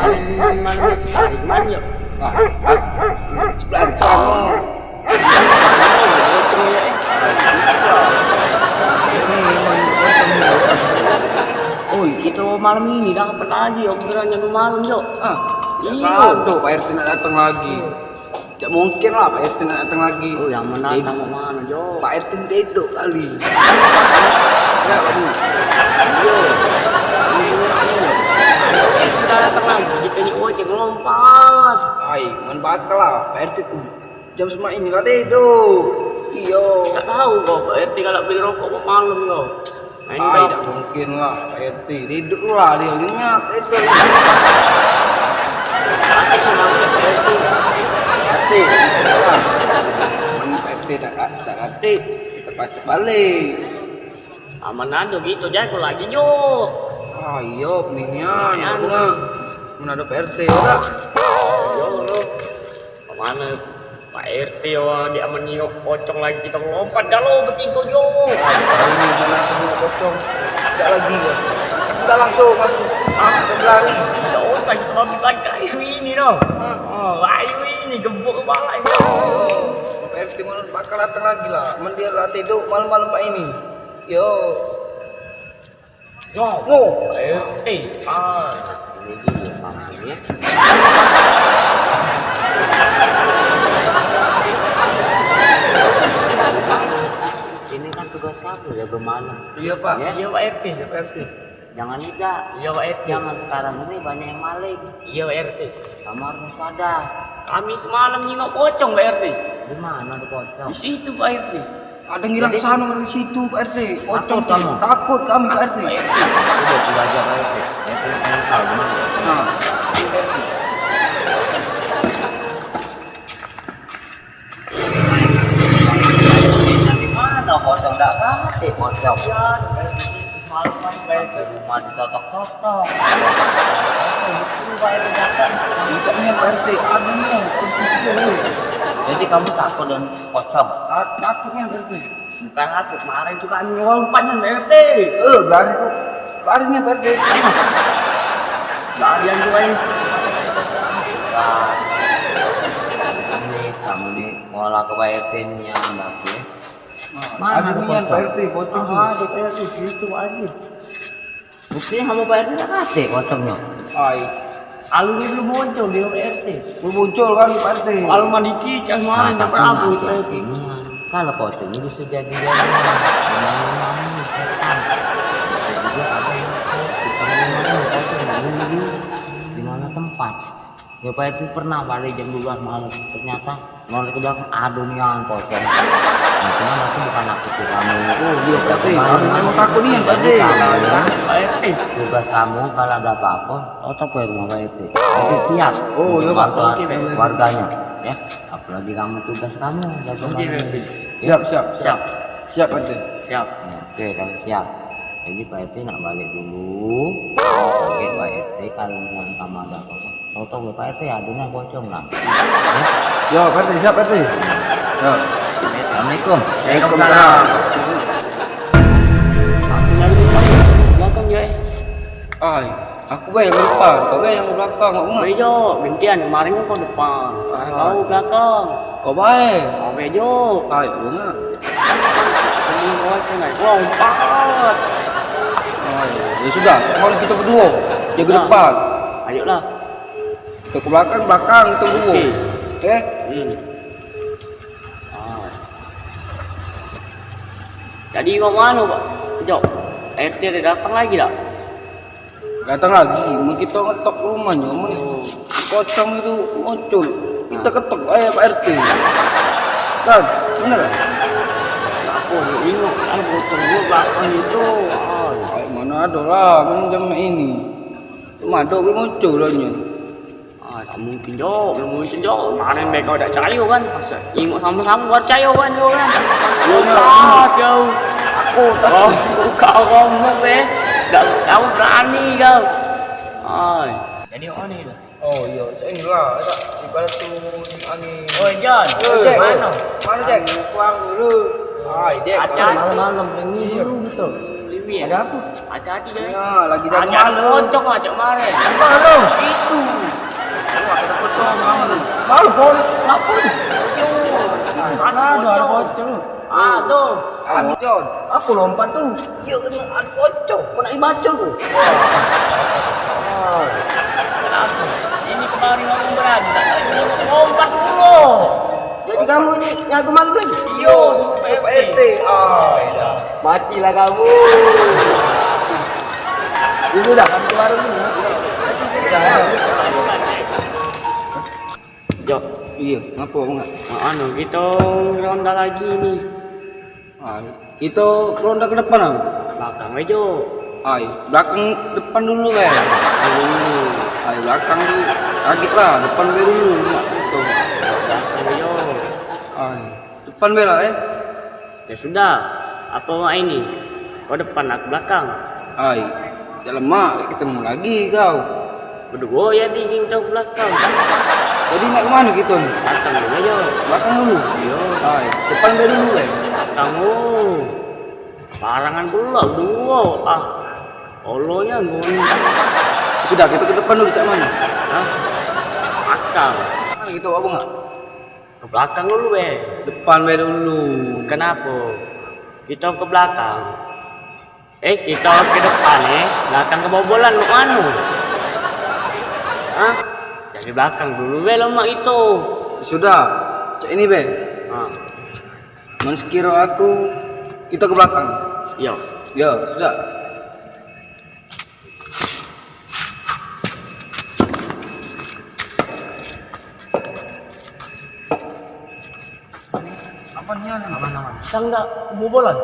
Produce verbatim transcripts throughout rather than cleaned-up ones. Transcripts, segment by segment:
Main, main, main, main, yuk. Ah, ah. Lari ke sana. Oi, kita malam ini dah dapat lagi. Aku kira nyampe malam, Jok. Ah, iya. Kado Pak R T nak datang lagi. Tidak mungkin lah Pak R T nak datang lagi. Oh, yang mana datang mau mana, Jo? Pak R T tidur kali. Ya, Pak. Iya. Ayo, kita datang lagi. Kita ni ojek lompat. Ai, man bakal lah. Pak R T jam semak ini lah tidur. Iyo. Tak tahu kau, Pak R T kalau beli rokok kok malam kau. Ai, dak mungkin lah, Pak R T. Tidur lah dia, nyenyak, tidur. Hati, Pak R T dak, dak hati, kita pacak balik. Aman ado gitu, jago lagi, Jo. Ah, iyo, peningan, bunga. Mana ada Pak R T, ora? Yo, lo. Kemana Pak R T, wah, dia menyingok pocong lagi, kita lompat galo bertiga, Jo. Hari ini mana aku nyingok pocong. Tidak lagi, ya. Kasih dah langsung, aku. Ah, aku berlari. Tidak usah kita lari lagi kayu ini, no. Hah? Oh, kayu ini, gebuk kepala ini. Pak R T mana bakal datang lagi lah. Mending lah tidur malam-malam Pak ini. Yo. Yo, R T. Ah, ini dia maksudnya. Ini kan tugas kamu jaga malam. Iya, Pak. Ya? Iya, Pak R T. Iya, Pak R T. Jangan tidak. Iya, Pak R T. Jangan sekarang ini banyak yang maling. Iya, Pak R T. Kamu harus waspada. Kami semalam nyingok pocong, Pak R T. Di mana ada pocong? Di situ, Pak R T. Ada ngilang sana, ada di situ, Pak R T. Pocong takut kamu? Takut kami, Pak R T. Pak R T. Udah, udah aja, Pak R T. Pak R T yang tahu, gimana? Nah. Di mana pocong? Ndak pasti pocong. Semalam kan Pak R T rumah ditotok-totok. Itu Pak R T datang. Itu nih Pak R T, anu nih, kunci kecil nih. Jadi kamu takut dengan pocong? Ta-, takutnya Pak R T. Bukan takut, kemarin tuh kan lompat nih Pak R T. Eh, lari tuh. Larinya Pak R T. Larian tuh kan. Nah, ini kamu nih ngolah ke Pak R T nih yang bagus. Nah, mana ada nian pocong? Pak R T, pocong tuh. Ah, ada Pak R T, situ aja. Buktinya kamu Pak R T tak kate pocongnya. Ai. Alun belum muncul di Pak R T. Belum muncul kan Pak R T? Alun mandiki, cah main, nah, dapat apa itu? Kalau pocong ini bisa jadi, jadi. Gimana, setan? Bisa juga ada yang bisa kita main, pocong ini. Di mana tempat? Ya, Pak R T pernah balik jam dua belas malam. Ternyata noleh ke belakang, aduh, nian pocong. Nah, cuman aku bukan nakut ke kamu. Oh, iya, Pak R T. Aku memang takut nian, Pak R T. Jadi kamu, Pak R T, tugas kamu kalau ada apa-apa, otak ke rumah Pak R T. Jadi siap. Oh, iya, Pak. Warga-, oke, Pak R T. Warganya, ya. Apalagi kamu tugas kamu, jaga malam. Oke, Pak R T. Siap, siap, siap. Siap. Siap, Pak R T. Siap. Oke, kalau siap. Jadi Pak R T nak balik dulu. Oke, Pak R T, kalau misalnya kamu ada apa-apa, tau-tau Pak R T, aduh, nah, pocong lah. Ya? Yo, Pak R T, siap, Pak R T. Yo. Assalamualaikum. Waalaikumsalam. Aku nyari belakang, ya, eh. Ai, aku bae yang depan, kau bae yang belakang, kau ngap? Ayo, gantian, kemarin kan kau depan. Ah. Kau belakang. Kau bae. Kau bae, Jo. Ai, aku ngap? Semua kau bae, kau lompat. Ai, ya sudah, kemarin kita berdua. Jaga depan. Ayolah. Kita ke belakang, belakang kita berdua. Oke. Eh? Hmm. Ah. Jadi, mau mana, Pak? Jo, R T ada datang lagi tak? Datang lagi, mun kita ngetok ke rumahnya, mun pocong itu muncul, kita ketok, eh, Pak R T. Kan, bener tak? Aku ingat, kan, pocong dulu belakang itu. Ah. Ai, mana ada lah, mana zaman ini. Cuma ada belum muncul lah ni. Ah, tak mungkin, Jo. Belum mungkin, Jo. Kemarin mereka dak cayo kan. Masa nyingok sama-sama dak cayo kan, Jo, kan? Iya, Jo. Wah, Jo. Aku takut. Oh, kau ngomong, eh. Dak, kau berani kau. Ai. Jadi, mana itu? Oh, iya. Cak inilah. Ibarat tu angin. Oi, Jan. Eh, Jack. Mana? Mana, Jack? Pulang dulu. Ai, Jack. Hati-hati. Malam-malam, ini dulu gitu. Ada apa? Hati-hati, Jack. Ya, lagi jaga malam. Pocong aja kemarin. Mana? Itu. Malu pon, lapor. Aduh, ada pocong. Aduh. Aduh, Jon. Apa lompat tu? Iya, kena ada pocong. Kau nak dibaca ke? Wah. Kenapa? Ini kemarin ngomong berani, tak tahu lompat dulu. Jadi kamu ni nyago malam lagi? Iyo, suruh Pak R T. Ah, iya. Matilah kamu. Ini dah, kami ke warung dulu. Udah, ya. Jok. Iya, ngapa, Bang? Anu, kita ronda lagi ni. Ah, kita ronda ke depan, Bang. Belakang aja. Ai, belakang depan dulu, kan? Dulu. Ai, belakang tu kaget lah, depan be dulu, mak gitu. Belakang aja. Ai, depan be lah, eh. Ya sudah, apa mak ini? Kau depan, aku belakang. Ai, dak lemak, ketemu lagi kau. Berdua ya di ginto belakang. Jadi nak ke mana kita ni? Belakang dulu aja. Belakang dulu? Iya. Ai, depan be dulu, eh. Belakang, oh. Barangan pula berdua. Ah, olonya goni. Sudah, kita ke depan dulu, cak mana? Hah? Belakang. Mana kita, Abang, ah? Ke belakang dulu, be. Depan be dulu. Kenapa? Kita ke belakang. Eh, kita ke depan, eh. Belakang kebobolan, mau anu. Hah? Jadi belakang dulu, be, lemak itu. Sudah. Cak ini, be. Ha. Men sekiro aku, kita ke belakang. Yo. Yo, sudah. Apa ni? Aman, aman. Sang dak kebobolan?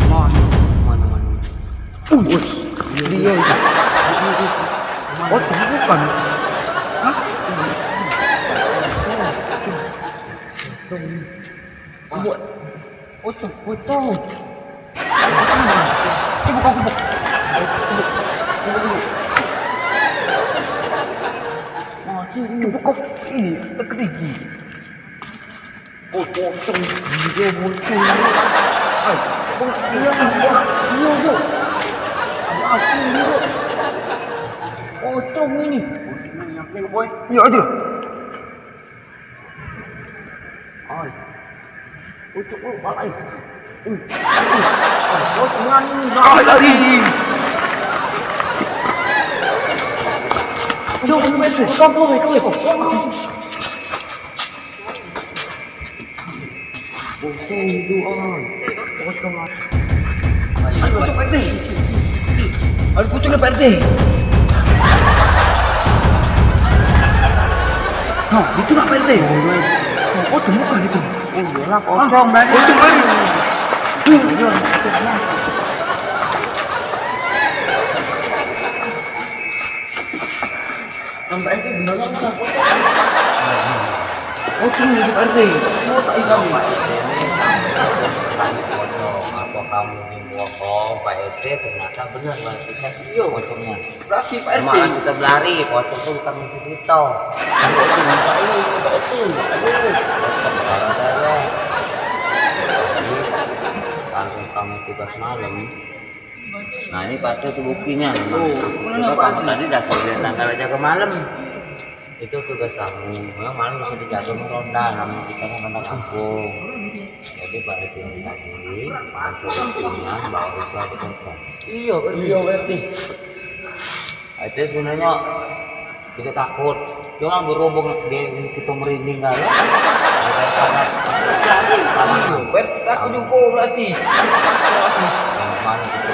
Mana, mana, mana? Ui, ui, dia itu. Oh, tu bukan. Hah? Buat. Pocong, pocong. Coba kau, coba. Masih ini. Coba kau. Ini, tak kedigi. Oh, pocong. Dia pocong. Hai, kau nak dia, kau nak dia, kau. Ada aku ni, kau. Pocong ini. Pocong ni, yang ni, boy. Ya, aja. Ai. Ucuk lu, balai. Uh. Ai, bos, berani. Ai, lari. Jom, jom, jom. Kampung, kampung. Kosong itu, ai. Kosong, ai. Aduh, Pak R T. Aduh, pocong, Pak R T. Nah, itu nak Pak R T. Oh, itu bukan itu. Oh, iyalah, pocong tadi. Pocong tadi. Iya, pocongnya. Sampai itu bener kan, pocong. Pocong itu, Pak R T. Mau tak ikan? Pak R T ini, kamu pocong. Apa kamu ni, pocong? Pak R T ternyata bener, Pak R T. Iya, pocongnya. Berarti Pak R T. Malah kita berlari, pocong tuh bukan musuh kita. Pak R T, Pak R T. Aduh. Kalau kamu tugas malam, nah, ini pasti itu buktinya. Nah, kita kamu tadi dah kelihatan kalau jaga malam. Itu tugas kamu. Memang malam masih dijaga meronda, namanya kita kan ronda kampung. Jadi Pak R T ini tadi, langsung buktinya bahwa itu ada kosong. Iya, Pak R T. Iya, Pak R T. Itu sebenarnya tidak takut. Cuma berhubung dia, kita merinding kan. Iya, Pak R T, takut juga berarti. Mana kita.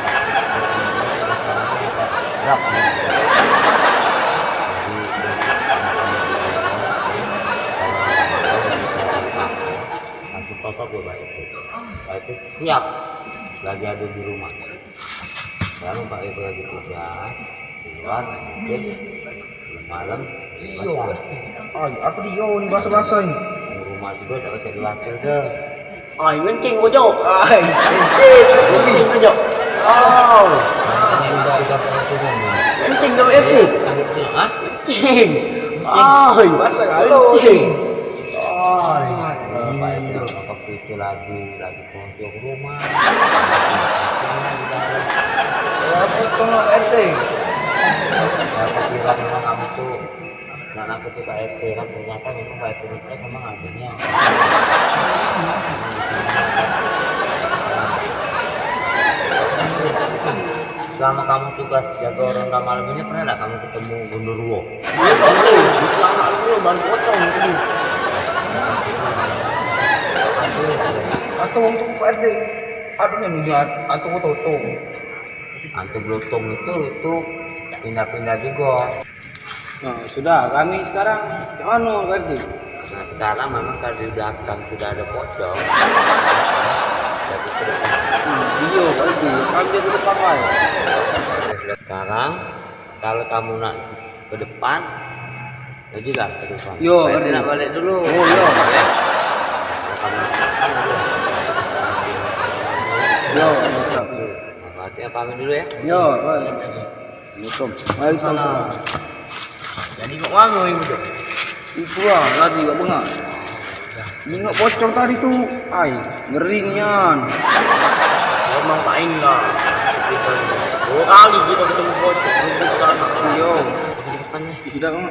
Jadi, langsung sosok gue baik. Baik, siap. Lagi ada di rumah. Lalu Pak Ibu lagi tugas di luar, mungkin malam. Iyo, berarti. Ai, apa dia ni bahasa-bahasa ni? Rumah juga tak cek wakil ke. Ai, ngencing, Ojo. Ai, ngencing. Ngencing, Ojo. Oh. Ini udah, udah pensiunan ni. Ngencing, Ojo, F C. Hah? Ngencing. Ai, bahasa galau ni. Ngencing. Oh, iya. Pak R T, waktu itu lagi, lagi kunjung rumah. Ya, betul, Pak R T. Ya, pikiran memang kamu tuh, nak aku tuh Pak R T, kan ternyata memang Pak R T itu memang adanya. Selama kamu tugas jaga ronda malam ini, pernah nggak kamu ketemu gondoruo? Iya, Pak R T. Itu anak lu, ban pocong itu. Atau untuk Pak R T, aduh, yang punya atau toto. Hantu belotong itu, itu pindah-pindah juga. Nah, sudah, kami sekarang ke mana, Pak R T? Nah, sekarang memang kalau di belakang sudah ada pocong. Jadi terus. Hmm, iya, Pak R T. Kami jadi depan, Pak. Sekarang, kalau kamu nak ke depan, jadilah ke depan. Yo, Pak R T. Pak R T nak balik dulu. Oh, iya. Ya. Kalau kamu nak ke depan, dulu. Yo, siap. Nah, Pak R T pamit dulu ya. Yo, Pak R T. Assalamualaikum. Waalaikumsalam. Jadi kok wangi ibu tu? Itu lah tadi kok bengak. Bengak pocong tadi tu. Ai, ngeri nian. Memang main lah. Sekitar dua kali kita ketemu pocong. Iya. Kita ke depan nih. Tidak, Bang.